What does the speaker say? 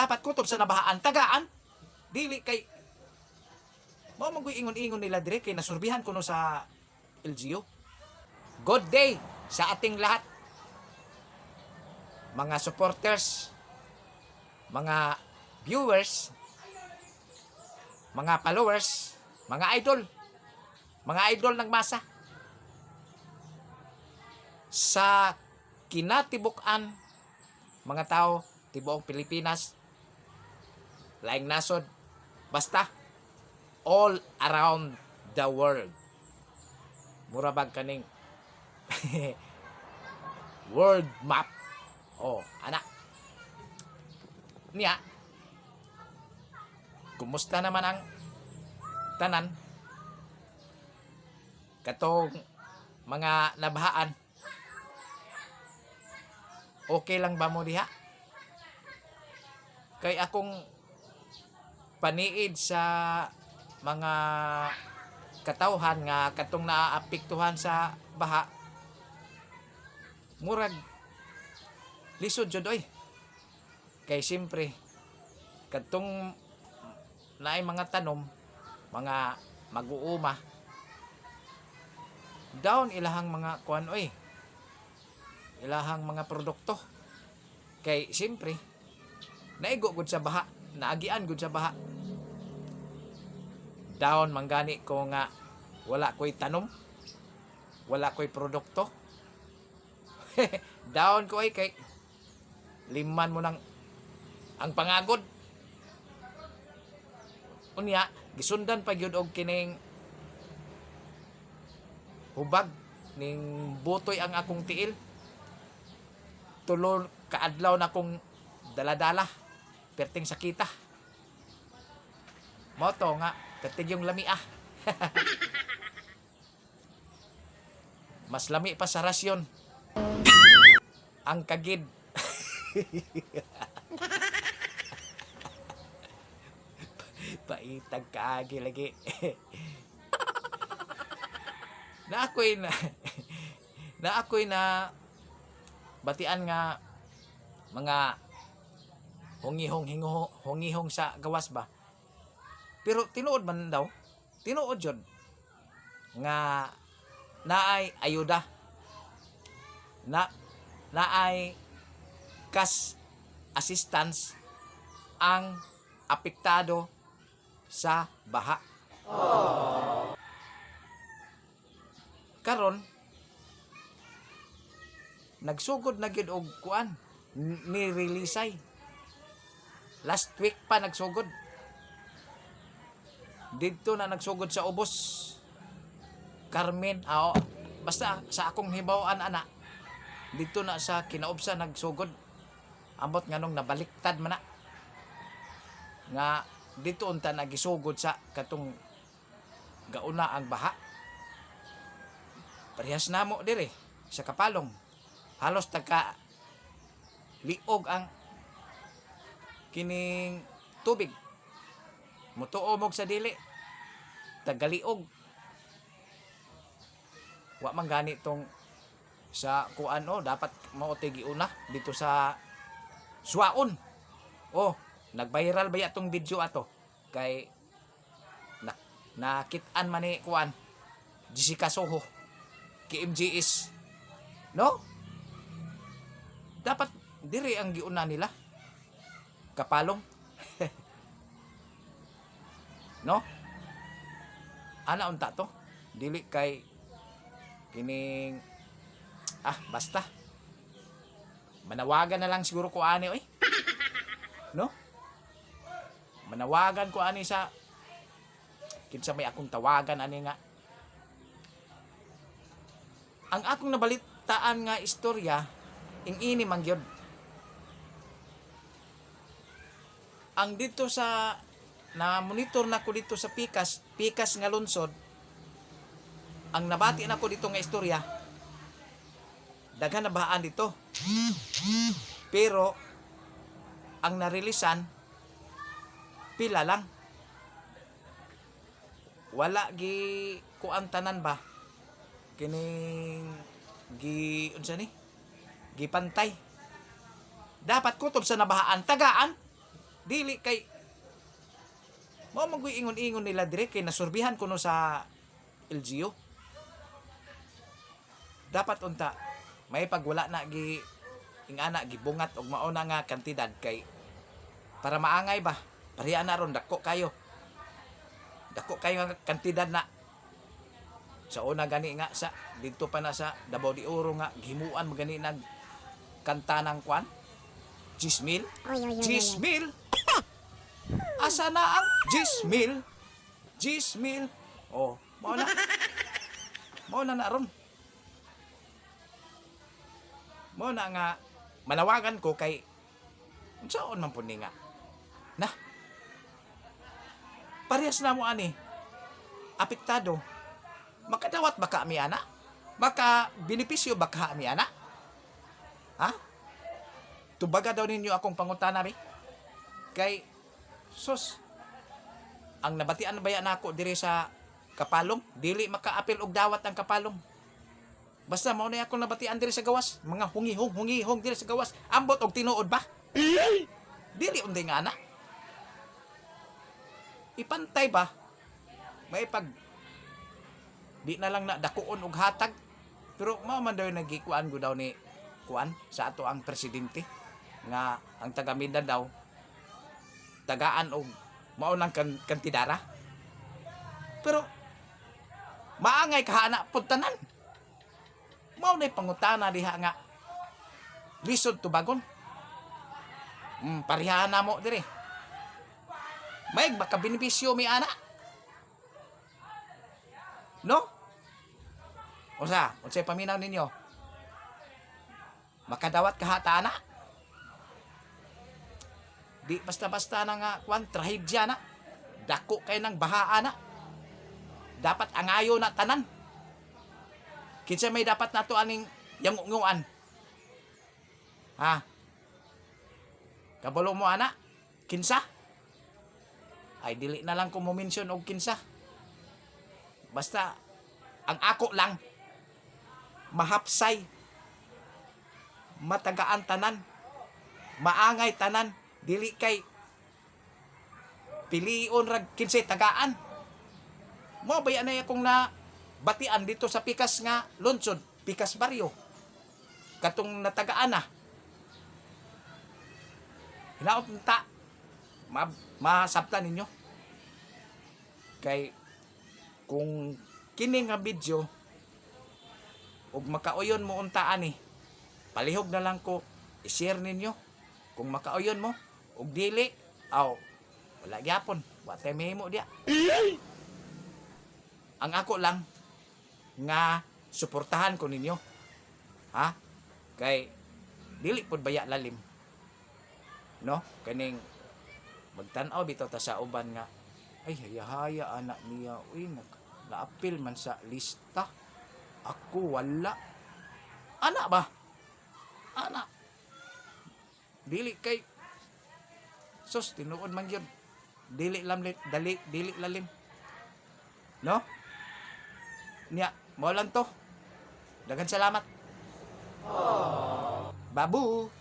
Dapat kutob sa nabahaan tagaan. Dili kay mao man ko'y ingon-ingon nila dire kay nasurbihan ko no sa LGU. Good day sa ating lahat. Mga supporters, mga viewers, mga followers, mga idol ng masa. Sa kinatibuk-an, mga tao, tibuok Pilipinas, laing nasod, basta, all around the world. Mura bag kaning world map. Oh, ana. Niya, kumusta naman ang tanan katong mga nabahaan? Okay lang ba mo diha? Kay akong paniid sa mga katawhan nga katong naaapektuhan sa baha, murag lisod jud oy, kay siyempre katong naay mga tanom, mga mag-uuma, down ilahang mga kuan oy, ilahang mga produkto, kay siyempre naigo gud sa baha, naagian gud sa baha. Down manggani ko nga wala ko'y tanom, wala ko'y produkto. Down ko ay kay liman mo nang ang pangagod. Unya gisundan pa gyud og kining hubag ning butoy ang akong tiil. 3 kaadlaw na akong daladala, perting sakita. Mao to nga perting yung lami ah. Mas lami pa sa rasyon ang kagid. Paitag kaagi lagi. Na ako'y na na ako'y na batian nga mga hungihong hingo, hungihong sa gawas ba. Pero tinuod man daw, tinuod jud nga naay ayuda, na naay cash assistance ang apektado sa baha. Karon nagsugod na gyud og kuan ni releasay. Last week pa nagsugod. Didto na nagsugod sa ubos. Carmen, ao, basta sa akong hibaw-an ana. Didto na sa kinaubsa nagsugod. Ambot nganong nabaliktad man na. Nga dito unta nagisugod sa katong gauna ang baha. Parehas namo dire sa Kapalong. Halos tagka liog ang kining tubig. Mutuo mog sa dili. Tagaliog. Wa man gani tong sa kuan o, dapat mao tay giuna dito sa Suaon. Oh, nag-viral ba tong video ato kay na, nakit-an man ni kuan Jessica Soho KMJS, no? Dapat diri ang giuna nila, Kapalong, no? Ana unta to, dili kay kining ah, basta manawagan na lang siguro ko ani oy, no? Manawagan ko ani sa kinsa may akong tawagan ani nga ang akong nabalitaan nga istorya ing ini man gyud ang dito sa na monitor na ko dito sa Pikas, Pikas nga lungsod. Ang nabati na ko dito nga istorya, daghan na bahaan dito, pero ang narilisan pila lang, wala gi kuan tanan ba, kining gi unsa ni gipantay. Dapat kutob sa nabahaan tagaan. Dili kay mao man ko'y ingon-ingon nila dire kay nasurbihan ko no sa LGU. Dapat unta may pag wala na gi ingana gibungat og mao na nga kantidad kay para maangay ba, pareha na ron, dako kayo, dako kayo nga kantidad na. Sa una gani nga sa didto pa na sa Davao de Oro nga gihimuan man gani nag kanta ng kwan, 10,000. Oy, oy, oy, oy, oy. 10,000. Asa na ang 10,000? 10,000. Oh, mao na, mao na na ron, mao na nga manawagan ko kay unsaon man pud ni nga na parehas na mo ani apektado. Makadawat ba ka mi ana? Maka benepisyo ba ka mi ana, ha? Tubaga daw ninyo akong pangutana bi kay sus, ang nabatian ba yan nako diri sa Kapalong, dili makaapil og dawat ang Kapalong. Basta mao na akong nabatian diri sa gawas, mga hungihong hungihong diri sa gawas, ambot og tinuod ba? Dili unday nga ana. Ipantay ba? May pag di na lang na dakuon og hatag. Pero mao man daw nagikuan ko daw ni kuan sa ato ang presidente nga ang taga Mindanao tagaan og mao nang kantidara. Pero maangay kahana pud tanan. Mao nay pangutana diha nga lisod tubagon. Pareha na mo dire. May makabenepisyo mi ana. No? Unsa? Unsay paminaw ninyo? Makadawat kahata ana? Di basta-basta na nga kwan, trahedya na. Dako kay ng bahaan na. Dapat angayo na tanan. Kinsa may dapat nato aning yangunguan? Ha? Kabalo mo ana? Kinsa? Ay, dili na lang ko mo mention og kinsa. Basta ang ako lang, mahapsay, matagaan tanan, maangay tanan, dili kay pilion rag kinsay tagaan. Mo ba na akong na batian dito sa Pikas nga lungsod, Pikas Baryo. Katong natagaan na. Hinaot ta masabtan ninyo. Kay kung kini nga video ug makauyon mo untaan ni, palihog na lang ko i-share ninyo kung makauyon mo. Ug dili, aw, wala gyapon, wa tay mahimo diya. Ang ako lang nga suportahan ko ninyo, ha, kay dili pud baya lalim, no? Kaning magtan-aw bitaw ta sa uban nga, "Ay, hayahaya anak niya, uy, naapil man sa lista, ako wala." Ana ba, ana dili kay sus, tinuod man gyud, dili lam dali, dili lalim, no? Niya mao lang to. Daghang salamat. Babu.